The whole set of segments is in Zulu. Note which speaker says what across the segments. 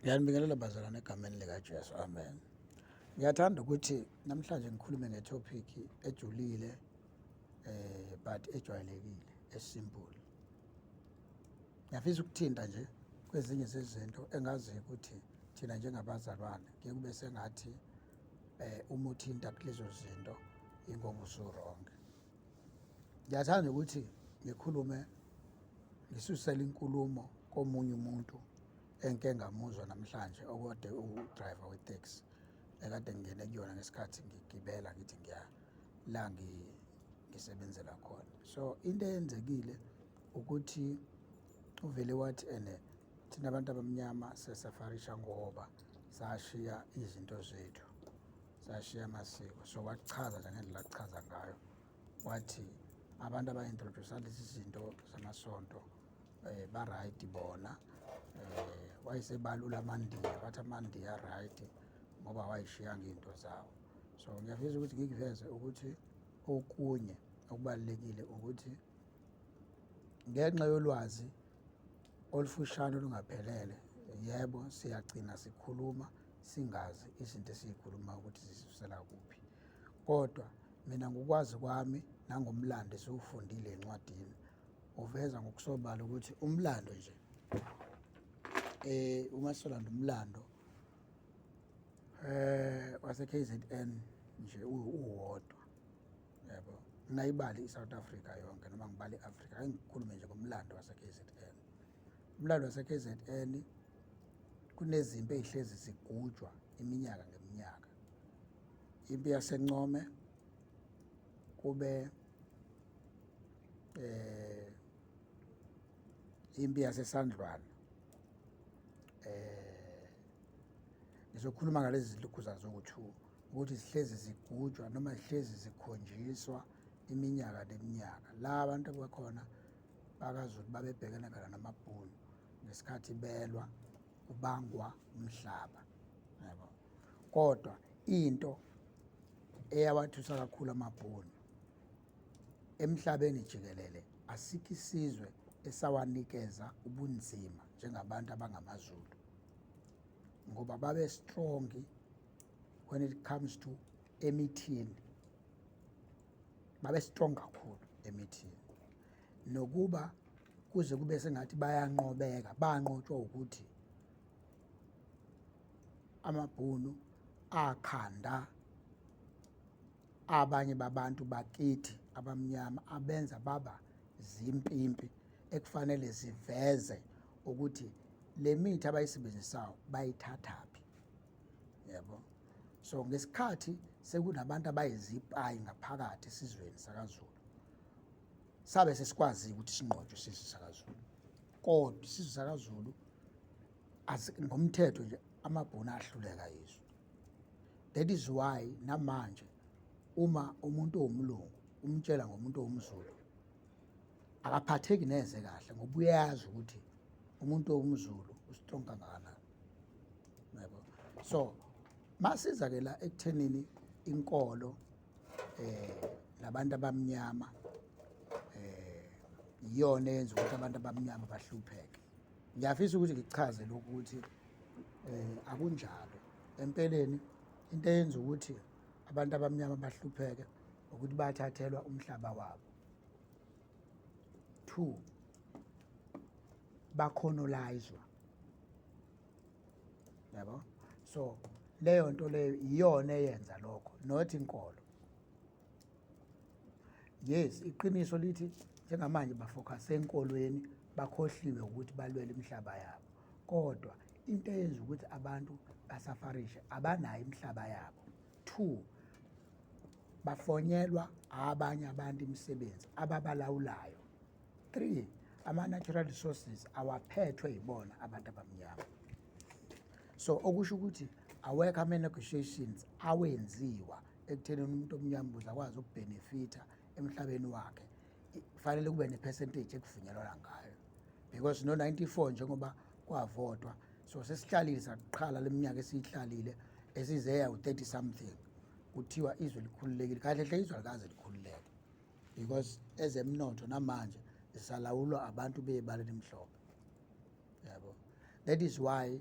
Speaker 1: Ngiyanibingelela bazalwane egameni likaJesu, amen. Ngiyathanda ukuthi namhlanje ngikhulume nge-topic ejulile but ejwayelekile, e-simple. Ngiyafisa ukuthinta nje kwezinye zezinto engaziyo ukuthi thina njengabazalwane kuye kube sengathi uma uthinta kulezo zinto ingoba usu-wrong. Ngiyathanda ukuthi ngikhulume ngisusele inkulumo komunye umuntu engike ngamuzwa namhlanje, okade u-driver we-taxi ekade ngingene kuyona ngesikhathi ngigibela ngithi ngiya la ngisebenzela khona. So into eyenzekile ukuthi uvele wathi ene thina abantu abamnyama siyasafarisha ngoba sashiya izinto zethu, sashiya amasiko. So wachaza nje ngendlela achaza ngayo, wathi abantu aba-introduce lezi zinto zamasonto ba-right bona. Wayesebalula amaNdiya, wathi amaNdiya right ngoba wayishiyanga iy'nto zawo. So ngiyafisa ukuthi ngikuveze ukuthi okunye okubalulekile ukuthi ngenxa yolwazi olufushane olungaphelele, yebo siyagcina sikhuluma singazi izinto esiyikhuluma ukuthi zisusela kuphi, kodwa mina ngokwazi kwami nangomlando esiwufundile encwadini uveza ngokusobala ukuthi umlando nje uma solanda umlando wase KZN nje uwodwa, yebo, ngayibali iSouth Africa yonke noma ngibali iAfrica, ake ngikhulume nje ngomlando wase KZN. Umlando wase KZN kunezimpi ezihlezi zigujwa iminyaka ngeminyaka. Impi yaseNcome, kube impi yaseSandlwana. Ngizokhuluma ngalezi zinto zoku-2 ukuthi zihlezi zigujwa noma zihlezi zikhonjiswa iminyaka neminyaka. La abantu abakhona bakaZulu babebhekene khona namabhunu ngesikhathi belwa kubangwa umhlaba, yabo. Kodwa into eyawathusa kakhulu amabhunu emhlabeni jikelele, asikho isizwe esawanikeza ubunzima njengabantu abangamaZulu, ngoba babe strong when it comes to emithini, babe strong kakhulu emithini, nokuba kuze kube sengathi bayanqobeka, banqotshwa ukuthi amabhunu akhanda abanye babantu bakithi abamnyama abenza baba zimpimpi ekufanele ziveze ukuthi le mithi abayisebenzisayo bayithathaphi, yebo. So ngesikhathi sekunabantu abayizipayi ngaphakathi esizweni sakaZulu, sabe sesikwazi ukuthi sinqotshwe isizwe sakaZulu. Kodwa isizwe sakaZulu ngomthetho nje amabhunu ahluleka yiso. That is why namanje uma umuntu owumlungu umtshela ngomuntu owumZulu akaphatheki neze kahle, ngoba uyazi ukuthi umuntu owumZulu u-strong kangakanani, yabo. So masiza ke la ekuthenini inkolo nabantu abamnyama iyona eyenza ukuthi abantu abamnyama bahlupheke. Ngiyafisa ukuthi ngichaze lokhu ukuthi akunjalo. Empeleni into eyenza ukuthi abantu abamnyama bahlupheke ukuthi bathathelwa umhlaba wabo. 2, ba-colonizwa, yabo. So leyo nto leyo iyona eyenza lokho, not inkolo. Yes, iqiniso lithi njengamanje ba-focus enkolweni, bakhohliwe ukuthi balwele imihlaba yabo. Kodwa into eyenza ukuthi abantu basafarishe, abanayo imihlaba yabo. 2, bafonyelwa abanye abantu imisebenzi ababalawulayo. 3, ama-natural resources awaphethwe yibona abantu abamnyama. So okusho ukuthi awekho ama-negotiations awenziwa ekuthenini umuntu omnyama ukuze akwazi uku-benefitha emhlabeni wakhe, kufanele kube ne-percentage ekuvunyelwana ngayo, because no-94 njengoba kwavotwa, so sesihlalile saqhala leminyaka esiyihlalile esizeya u-30 something, kuthiwa izwe likhululekile. Kahle hle izwe alikaze likhululeke, because ezemnotho namanje zisalawulwa abantu bebala elimhlophe, yabo. That is why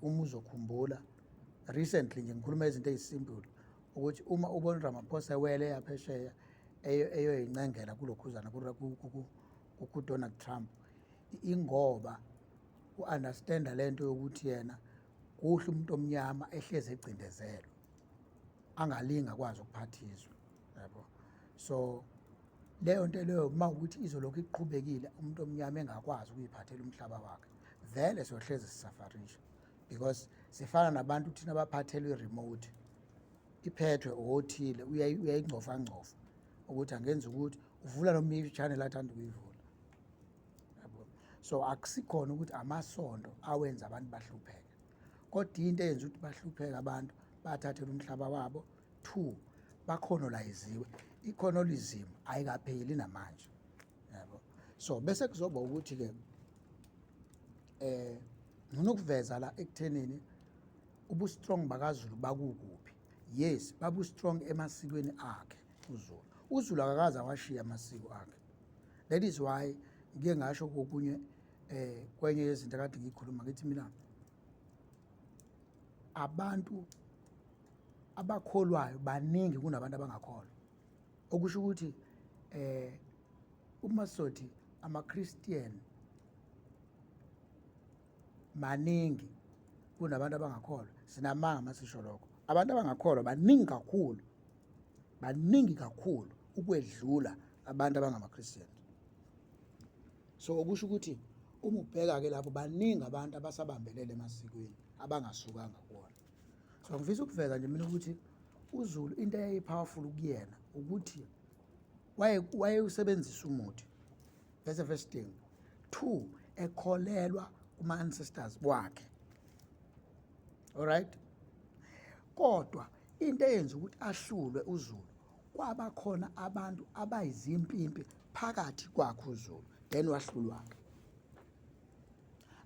Speaker 1: Uma uzokhumbula recently nje, ngikhuluma izinto ezisimple, ukuthi uma ubona uRamaphosa ewele yaphesheya eyoyincengela kulokhuzana ku-Donald Trump, ingoba u-understanda lento yokuthi yena kuhle umuntu omnyama ehlezi ecindezelwe, angalinga akwazi ukuphatha izwe, yabo. So leyo nto leyo, uma ukuthi izolokhu iqhubekile, umuntu omnyama engakwazi ukuyiphathela umhlaba wakhe, vele siyohlezi sisufferisha, because sifana nabantu thina abaphathelwe i-remote, iphethwe othile, uyayingcofa ngcofa ukuthi angenza ukuthi uvula noma i-channel athanda ukuyivula, yabo. So akusikhona ukuthi amasonto awenza abantu bahlupheke, kodwa into eyenza ukuthi bahlupheke abantu, bathathele umhlaba wabo. Two, bacoloniziwe, i-colonialism ayikapheli namanje, yabo. So bese kuzoba ukuthi-ke ngifuna ukuveza la ekuthenini ubu-strong bakaZulu bakukuphi. Yes, babu-strong emasikweni akhe uZulu. UZulu akakaze awashiya amasiko akhe. That is why ngike ngasho kokunye, kwenye yezinto akade ngiyikhuluma, ngithi mina abantu abakholwayo baningi kunabantu abangakholwa, okusho ukuthi uma sizothi ama-Christian maningi kunabantu abangakholwa, sinamanga masisho lokho. Abantu abangakholwa baningi kakhulu, baningi kakhulu ukwedlula abantu abangama-Christian. So okusho ukuthi uma ubheka-ke lapho, baningi abantu abasabambelele emasikweni, abangasukanga kuwona. So ngifisa ukuveza nje mina ukuthi uZulu, into eyayi-powerful kuyena ukuthi wayewusebenzisa umuthi. That's the first thing. Two, ekholelwa kuma-ancestors wakhe, alright? Kodwa into eyenza ukuthi ahlulwe uZulu, kwaba khona abantu abayizimpimpi phakathi kwakhe uZulu, then wahlulwa-ke,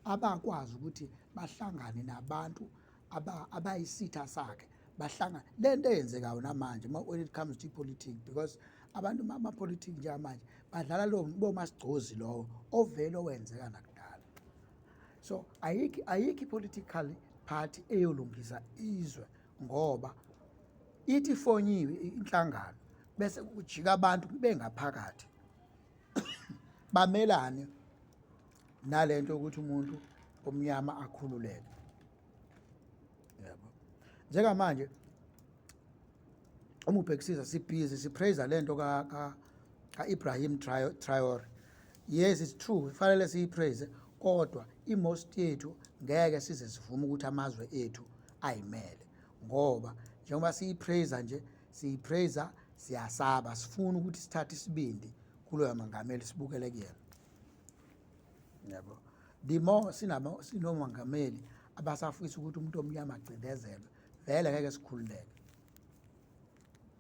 Speaker 1: abakwazi ukuthi bahlangane nabantu abayisitha sakhe, bahlangana. Lento eyenzekayo namanje when it comes to politics, because abantu ama-politics njengamanje badlala lo bomasigcozi lowo ovele owenzeka nakudala. So ayikho i-political party eyolungisa izwe, ngoba ithi ifonyiwe inhlangano, bese kujika abantu bengaphakathi bamelane nalento yokuthi umuntu omnyama akhululeke, yabo. Njengamanje uma ubhekisisa, sibhizi sipraise lento ka Ibrahim Traore. Yes, it's true, fanele siyipraise, kodwa i-most yethu ngeke size sivume ukuthi amazwe ethu ayimele, ngoba njengoba siyipraise nje, siyipraise siyasaba, sifuna ukuthi sithathe isibindi kuloyo mangameli sibukele kuyena, yabo. The more sinabo sinomongameli abasafisa ukuthi umuntu omnyama acindezelwe, vele ngeke sikhululeke,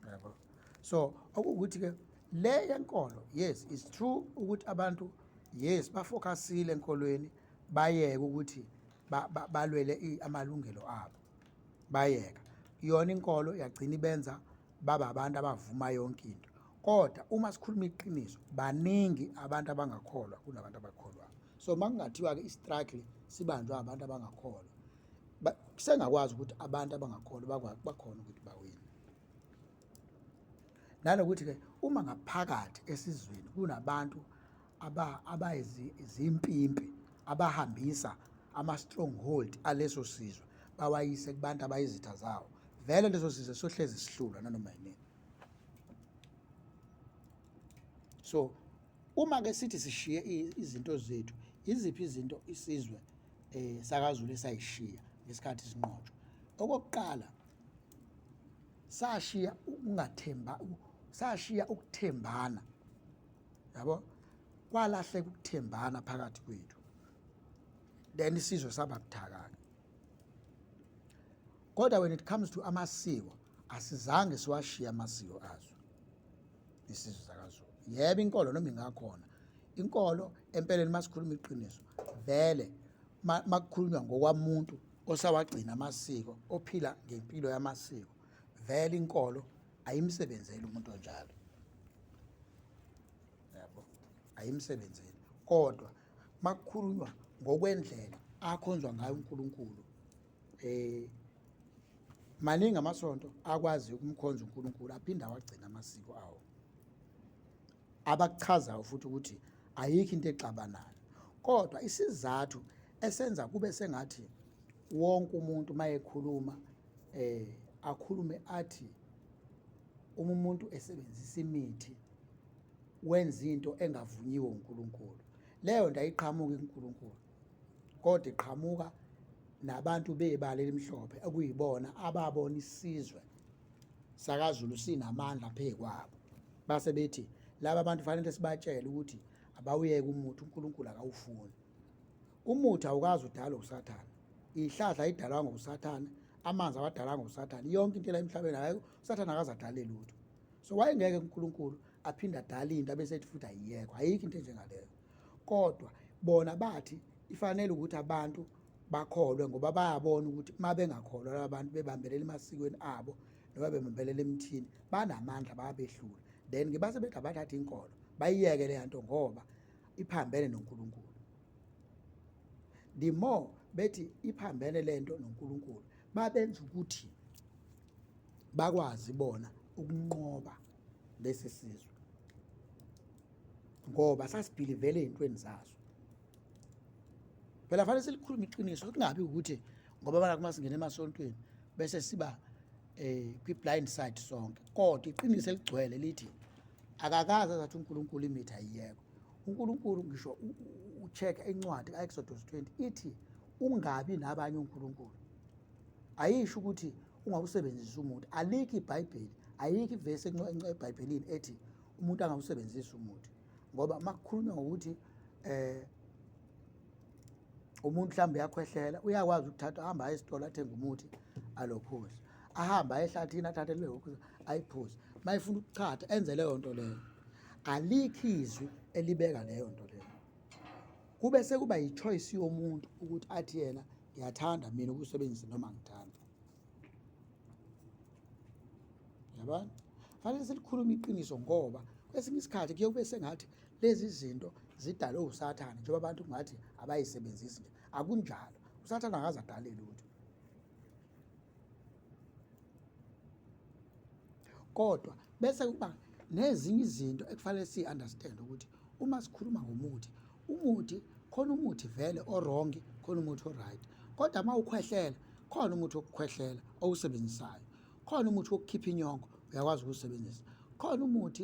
Speaker 1: yabo. So okuwukuthi ke le yenkolo, yes, it's true ukuthi abantu, yes, bafocusile enkolweni, bayeke ukuthi balwele amalungelo abo, bayeka yona inkolo, yagcina ibenza baba abantu abavuma yonke into. Kodwa uma sikhuluma iqiniso, baningi abantu abangakholwa kunabantu abakholwayo. So makungathiwa-ke i-struggle sibanjwa abantu abangakholwa, kusengakwazi ukuthi abantu abangakholwa bakhona ukuthi bawine. Nanokuthi-ke uma ngaphakathi esizweni kunabantu abayizimpimpi abahambisa ama-stronghold aleso sizwe bawayise kubantu abayizitha zawo, vele leso sizwe sohlezi sihlulwa nanoma yinini. So uma ke sithi sishiye izinto zethu, iziphi izinto isizwe sakaZulu esayishiya ngesikhathi sinqotshwa? Okokuqala, sashiya ukungathemba, sashiya ukuthembana, yabo. Kwalahleka ukuthembana phakathi kwethu, then isizwe saba buthaka. Kodwa when it comes to amasiko, asizange siwashiye amasiko azo isizwe sakaZulu. Yebo, inkolo noma ingakhona inkolo, empeleni masikhuluma iqiniso, vele makukhulunywa ngokwamuntu osawagcina amasiko, ophila ngempilo yamasiko, vele inkolo ayimsebenzeli umuntu onjalo, yabo, ayimsebenzeli. Kodwa makukhulunywa ngokwendlela akhonzwa ngayo uNkulunkulu eh maningi amasonto akwazi ukumkhonza uNkulunkulu aphinde awagcina amasiko awo abakuchazayo futhi ukuthi ayikho into exabanayo kodwa isizathu esenza kube sengathi wonke umuntu mayekhuluma eh akhulume athi uma umuntu esebenzisa imithi wenza into engavunyiwe uNkulunkulu leyo nto ayiqhamuki kuNkulunkulu kodwa iqhamuka nabantu bebala elimhlophe okuyibona ababona isizwe sakaZulu sinamandla phezu kwabo base bethi laba bantu fanele sibatshele ukuthi abawuyeke umuthi uNkulunkulu akawufuni umuthi awukazi udalwe uSathane ihlahla ayidalwanga uSathane amanzi awadalanga uSathane yonke into la emhlabeni ayikho uSathane akaze adale lutho so wayengeke uNkulunkulu aphinde adale into abese ethi futhi ayiyekho ayikho into enjengaleyo kodwa bona bathi ifanele ukuthi abantu bakholwe ngoba bayabona ukuthi uma bengakholwa laba bantu bebambelela emasikweni abo noma bebambelela emthini banamandla bayabehlula then ke base bethi abathatha inkolo bayiyeke leya nto ngoba iphambene noNkulunkulu the more bethi iphambene lento noNkulunkulu babenza ukuthi bakwazi bona ukunqoba lesi sizwe ngoba sasibhilivele ey'ntweni zaso phela fanele silikhulume iqiniso kungabi ukuthi ngoba bana kuma singena emasontweni bese siba eh kwi-blind side sonke kodwa iqiniso eligcwele lithi akakaze azathi uNkulunkulu imithi ayiyekho uNkulunkulu ngisho ucheck incwadi ka-Exodus 20 ithi ungabi nabanye uNkulunkulu ayisho ukuthi ungawusebenzisi umuthi alikho iBhayibheli ayikho ivesi eBhayibhelini ethi umuntu angawusebenzisi umuthi ngoba makukhulunywa ngokuthi eh umuntu mhlawumbe uyakhwehlela uyakwazi ukuthatha ahamba aye esitolo athenge umuthi alophuze ahambe aye ehlathini athathe leyo ayiphuze uma efuna ukuchatha enze leyo nto leyo alikho izwi elibeka leyo nto leyo kube sekuba yi-choice yomuntu ukuthi athi yena ngiyathanda mina ukusebenzisa noma ngithanda yabona fanele silikhulume iqiniso ngoba kwesinye isikhathi kuye kube sengathi lezi zinto zidalwe usathane njengoba abantu kungathi abayisebenzisi nje akunjalo usathane akaze adale lutho kodwa bese kuba nezinye izinto ekufanele si-understand ukuthi uma sikhuluma ngomuthi umuthi khona umuthi vele o-wrong khona umuthi o-right kodwa uma ukhwehlela khona umuthi wokukhwehlela owusebenzisayo khona umuthi wokukhipha inyongo uyakwazi ukuwusebenzisa khona umuthi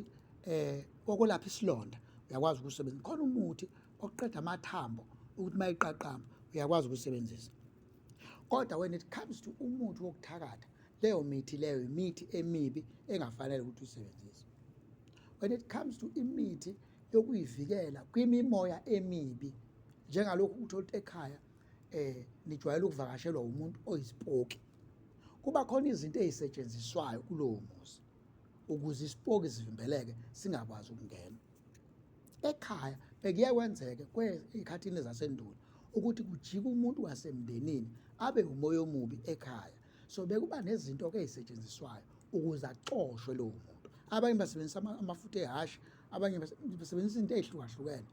Speaker 1: eh wokulapha isilonda uyakwazi ukuwusebenzisa khona umuthi oqeda amathambo ukuthi uma iqaqamba uyakwazi ukuwusebenzisa kodwa when it comes to umuthi wokuthakatha leyo mithi leyo imithi emibi engafanele ukuthi uyisebenzise when it comes to imithi yokuyivikela kwimimoya emibi njengalokhu uthola ukuthi ekhaya eh nijwayele ukuvakashelwa umuntu oyisipoki kuba khona izinto ezisetshenziswayo kulowo muzi ukuze isipoki sivimbeleke singakwazi ukungena ekhaya bekuye kwenzeke kwezikhathini zasendulo ukuthi kujike umuntu wasemndenini abe umoya omubi ekhaya so bekuba nezinto ke ezisetshenziswayo ukuze axoshwe lowo muntu abanye basebenzisa amafutha ehhashi abanye basebenzisa izinto ezihlukahlukene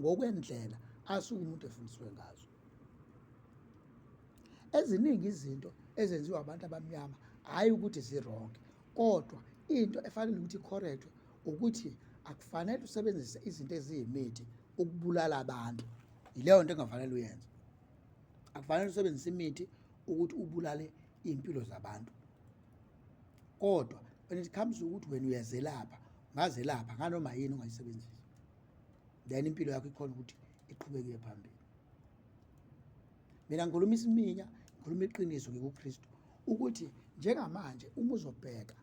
Speaker 1: ngokwendlela asuke umuntu efundisiwe ngazo eziningi izinto ezenziwa abantu abamnyama hhayi ukuthi zironke kodwa into efanele ukuthi icorrectwe ukuthi akufanele usebenzise izinto eziyimithi ukubulala abantu yileyo nto engafanele uyenze akufanele usebenzise imithi ukuthi ubulale iy'mpilo zabantu kodwa when it comes to ukuthi wena uyazelapha ungazelapha nganoma yini ongayisebenzisa then impilo yakho ikhona ukuthi iqhubeke phambili mina ngikhuluma isiminya ngikhuluma iqiniso ngikuKristu ukuthi njengamanje uma uzobheka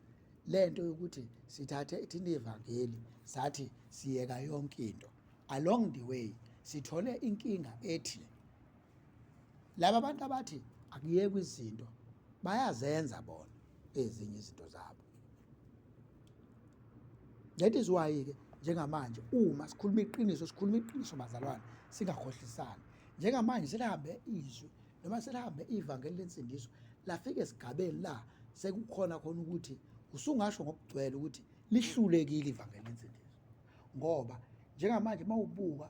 Speaker 1: lento yokuthi sithathe thina ivangeli sathi siyeka yonke into along the way sithole inkinga ethi laba bantu abathi akuyekwe izinto bayazenza bona ezinye izinto zabo that is why ke njengamanje uma sikhuluma iqiniso sikhuluma iqiniso bazalwane singakhohlisani njengamanje selihambe izwi noma selihambe ivangeli lensindiso lafika esigabeni la sekukhona khona ukuthi usungasho ngokugcwele ukuthi lihlulekile ivangeli lensindiso ngoba njengamanje mawubuka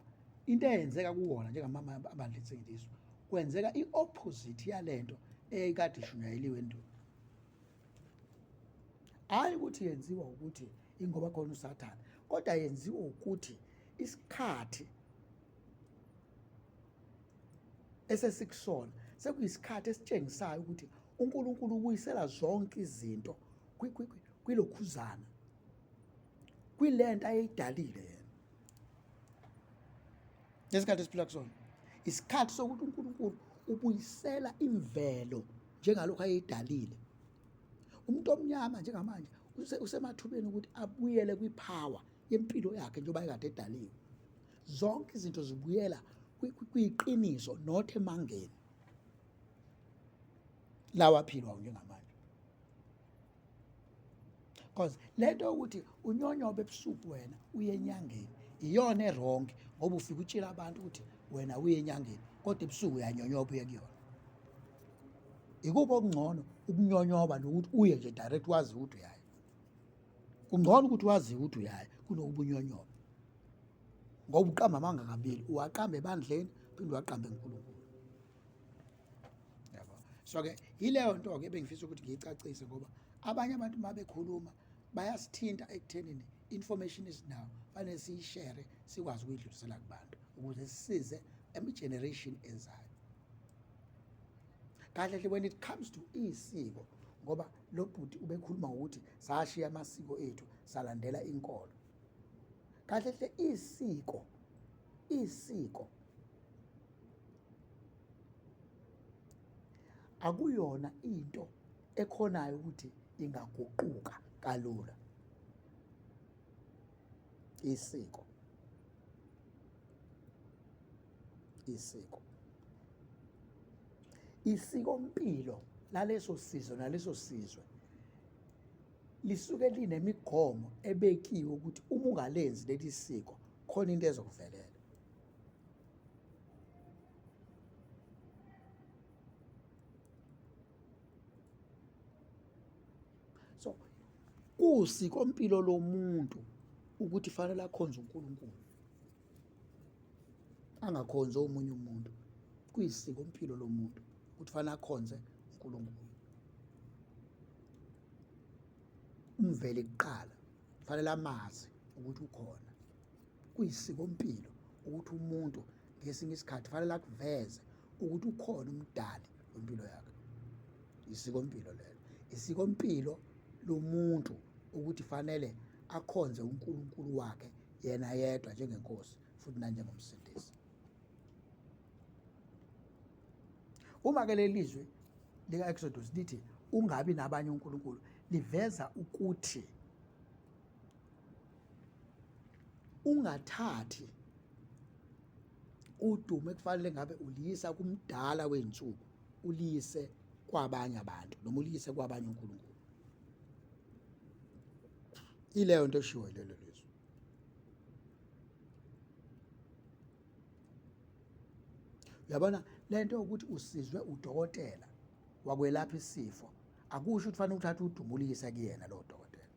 Speaker 1: into eyenzeka kuwona njengamama abandla lensindiso Kwenzeka i-opposite yalento eyayikade ishunyayeliwe endulo. Hhayi ukuthi yenziwa ukuthi ingoba khona uSathane, kodwa yenziwa ukuthi isikhathi esesikusona sekuyisikhathi esitshengisayo ukuthi uNkulunkulu ubuyisela zonke izinto kwilokhuzana, kwilento ayeyidalile yena. Lesikhathi esiphila kusona isikhathi sokuthi uNkulunkulu ubuyisela imvelo njengalokhu ayeyidalile. Umuntu omnyama njengamanje usemathubeni ukuthi abuyele kwipower yempilo yakhe njengoba ekade edaliwe. Zonke izinto zibuyela kwiqiniso, not emangeni lawa aphilwayo njengamanje. Because lento yokuthi unyonyobe ebusuku wena uye enyangeni iyona e-wrong, ngoba ufike utshela abantu ukuthi wena uye enyangeni kodwa ebusuku uyanyonyoba uye kuyona. Ikuphi okungcono, ukunyonyoba nokuthi uye nje direct wazi ukuthi uyaya? Kungcono ukuthi wazi ukuthi uyaya kunokuba unyonyobe, ngoba uqamba amanga kabili, uwaqamba ebandleni phinde uwaqambe kuNkulunkulu. Yabo. So ke yileyo nto ke ebengifisa ukuthi ngiyicacise, ngoba abanye abantu uma bekhuluma bayasithinta ekuthenini information is now fanele siyishare, sikwazi ukuyidlulisela kubantu ukuze sisize emi-generation ezayo. Kahle hle when it comes to isiko, ngoba lo bhuti ubekhuluma ngokuthi sashiya amasiko ethu salandela inkolo. Kahle hle isiko akuyona into ekhonayo ukuthi ingaguquka kalula. Isiko isikompilo laleso sizwe naleso sizwe lisuke linemigomo ebekiwe ukuthi uma ungalenzi leli siko khona into ezokuvelela. So kusikompilo lomuntu ukuthi fanele akhonze uNkulunkulu, angakhonzi omunye umuntu. Kuyisikompilo lomuntu ukuthi fanele akhonze uNkulunkulu, umveli kuqala, fanele amazi ukuthi ukhona. Kuyisikompilo ukuthi umuntu ngesinye isikhathi fanele akuveze ukuthi ukhona umdali wempilo yakhe. Isikompilo lelo, isikompilo lomuntu ukuthi fanele akhonze uNkulunkulu wakhe yena yedwa njengenkosi futhi nanjengomsindisi. Uma ke leli zwi lika Exodus lithi ungabi nabanye uNkulunkulu, liveza ukuthi ungathathi udumo ekufanele ngabe uliyisa kumdala wezinsuku uliyise kwabanye abantu noma uliyise kwabanye uNkulunkulu. Ileyo nto eshiwo lelo lizwi. Uyabona lento yokuthi usizwe udokotela wakwelapha isifo, akusho ukuthi fanele uthathe udumo uliyise kuyena lowo dokotela,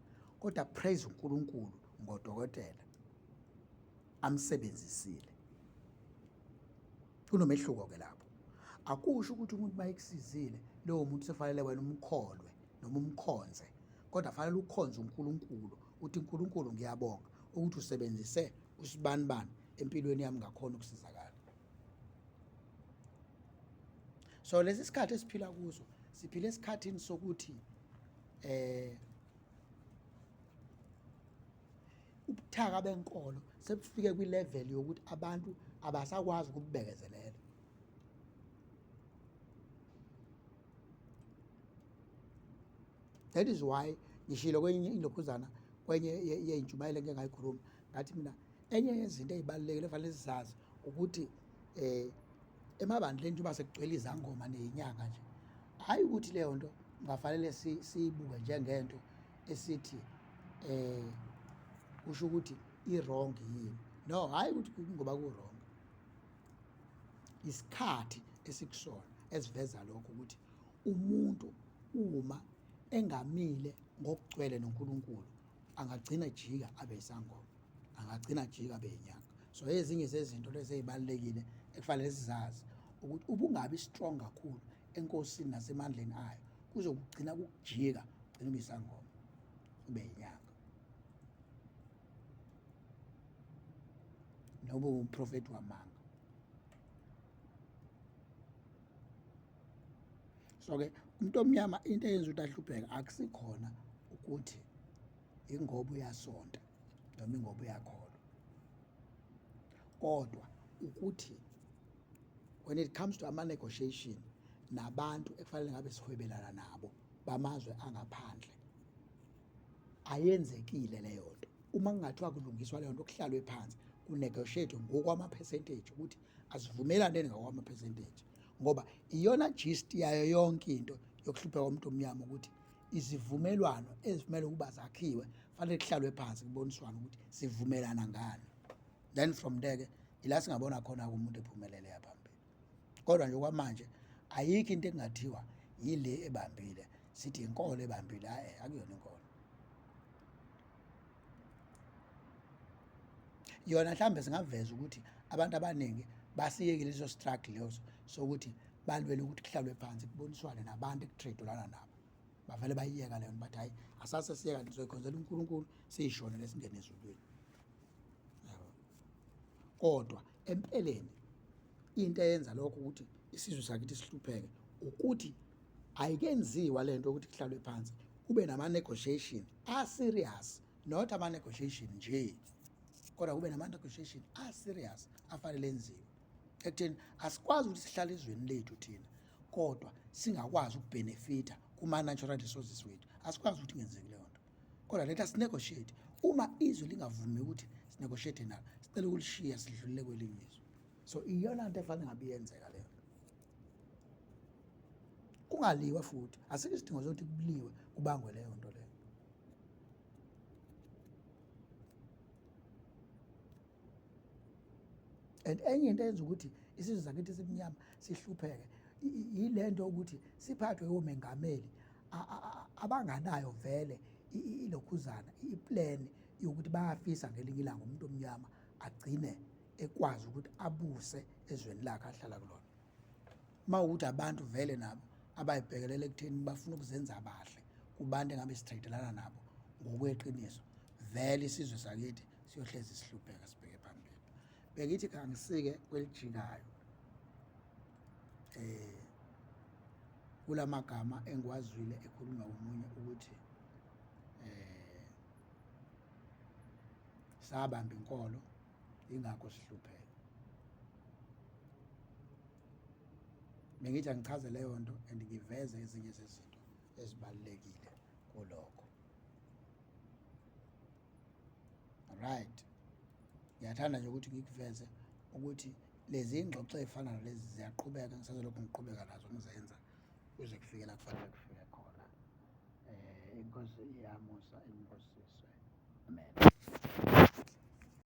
Speaker 1: kodwa praise uNkulunkulu ngodokotela amsebenzisile. Kunomehluko ke lapho. Akusho ukuthi umuntu mayekusizile lowo muntu sefanele wena umkholwe noma umkhonze, kodwa fanele ukhonze uNkulunkulu, uthi uNkulunkulu ngiyabonga ukuthi usebenzise usibanibani empilweni yami ngakhona ukusizakala. So lesi sikhathi esiphila kuso, siphila esikhathini sokuthi ubuthaka benkolo sebufike kwilevel yokuthi abantu abasakwazi ukububekezelela. That is why ngishilo kwenye indokhuzana, kwenye yey'ntshumayelo engike ngayikhuluma, ngathi mina enye yezinto ey'balulekile efanele sizazi ukuthi emabandleni njengoba sekugcwele izangoma ney'nyanga nje, hhayi ukuthi leyo nto kungafanele siyibuke njengento esithi kusho ukuthi i-wrong yini. No, hhayi ukuthi ngoba ku-wrong, isikhathi esikusona esiveza lokho ukuthi umuntu uma engamile ngokugcwele noNkulunkulu angagcina ejika abe isangoma, angagcina ajika abe yinyanga. So ezinye zezinto lezi ey'balulekile ekufanele sizazi. Ukuthi ubungabi strong kakhulu enkosini nasemandleni ayo, kuzokugcina kukujika, ugcina ube isangoma, ube yinyanga, noba umprofeti wamanga. So-ke umuntu omnyama into eyenza ukuthi ahlupheke akusikhona ukuthi ingoba uyasonta noma ingoba uyakholwa, kodwa ukuthi when it comes to ama-negotiation nabantu ekufanele ngabe sihwebelana nabo bamazwe angaphandle, ayenzekile leyo nto. Uma kungathiwa kulungiswa leyo nto, kuhlalwe phansi kunegotiate ngokwama-percentage ukuthi asivumelane ngokwama-percentage, ngoba iyona gist yayo yonke into yokuhlupheka komuntu omnyama ukuthi izivumelwano ezimele ukuba zakhiwe fanele kuhlalwe phansi kuboniswane ukuthi sivumelana ngani. Then from there ke ila singabona khona umuntu ephumelele yaphambili. Kodwa nje kwamanje ayikho into ekungathiwa yile ebambile, sithi inkolo ebambile. Hayi, akuyona inkolo yona. Mhlambe singaveza ukuthi abantu abaningi basiyekile leso struggle leso sokuthi balwele ukuthi kuhlalwe phansi kuboniswane nabantu ekutradelana nabo. Bavele bayiyeka leyo nto, bathi hayi, asase siyeka, sizoyikhonzela uNkulunkulu, siyishonele, singene ezulwini. Kodwa empeleni into eyenza lokho ukuthi isizwe sakithi sihlupheke ukuthi ayikenziwa lento ukuthi kuhlalwe phansi kube nama-negotiation a-serious, not ama-negotiation nje, kodwa kube nama-negotiation a-serious afanele enziwe ekutheni asikwazi ukuthi sihlale ezweni lethu thina kodwa singakwazi ukubhenefitha kuma-natural resources wethu. Asikwazi ukuthi kungenzeki leyo nto, kodwa let us negotiate. Uma izwe lingavumi ukuthi sinegotiate nalo, sicela ukulishiya sidlulele kwelinye izwe. So iyona nto efanele ngabe iyenzeka leyo, kungaliwa futhi asikho isidingo sokuthi kuliwe kubangwe leyo nto leyo. And enye into eyenza ukuthi isizwe sakithi simnyama sihlupheke yile nto ukuthi siphathwe omengameli abanganayo vele ilokhuzana, iplan yokuthi bayafisa ngelinye ilanga umuntu omnyama agcine ekwazi ukuthi abuse ezweni lakhe ahlala kulona. Uma ukuthi abantu vele nabo abayibhekelele ekutheni bafuna ukuzenza bahle kubantu engabe sitradelana nabo ngokweqiniso, vele isizwe sakithi siyohlezi sihlupheka sibheke phambili. Bengithi kangisike kwelijikayo kulamagama engiwazwile ekhulunywa omunye ukuthi sabamba inkolo ingakho sihlupheka. Bengithi angichaze leyo nto and ngiveze ezinye zezinto ezibalulekile kulokho. Right, ngiyathanda nje ukuthi ngikuveze ukuthi lezi ngxoxo ey'fana nalezi ziyaqhubeka, ngisazolokhu ngiqhubeka nazo ngizenza kuze kufike la kufanele kufike khona. Inkosi iyamusa inibusise. Amen.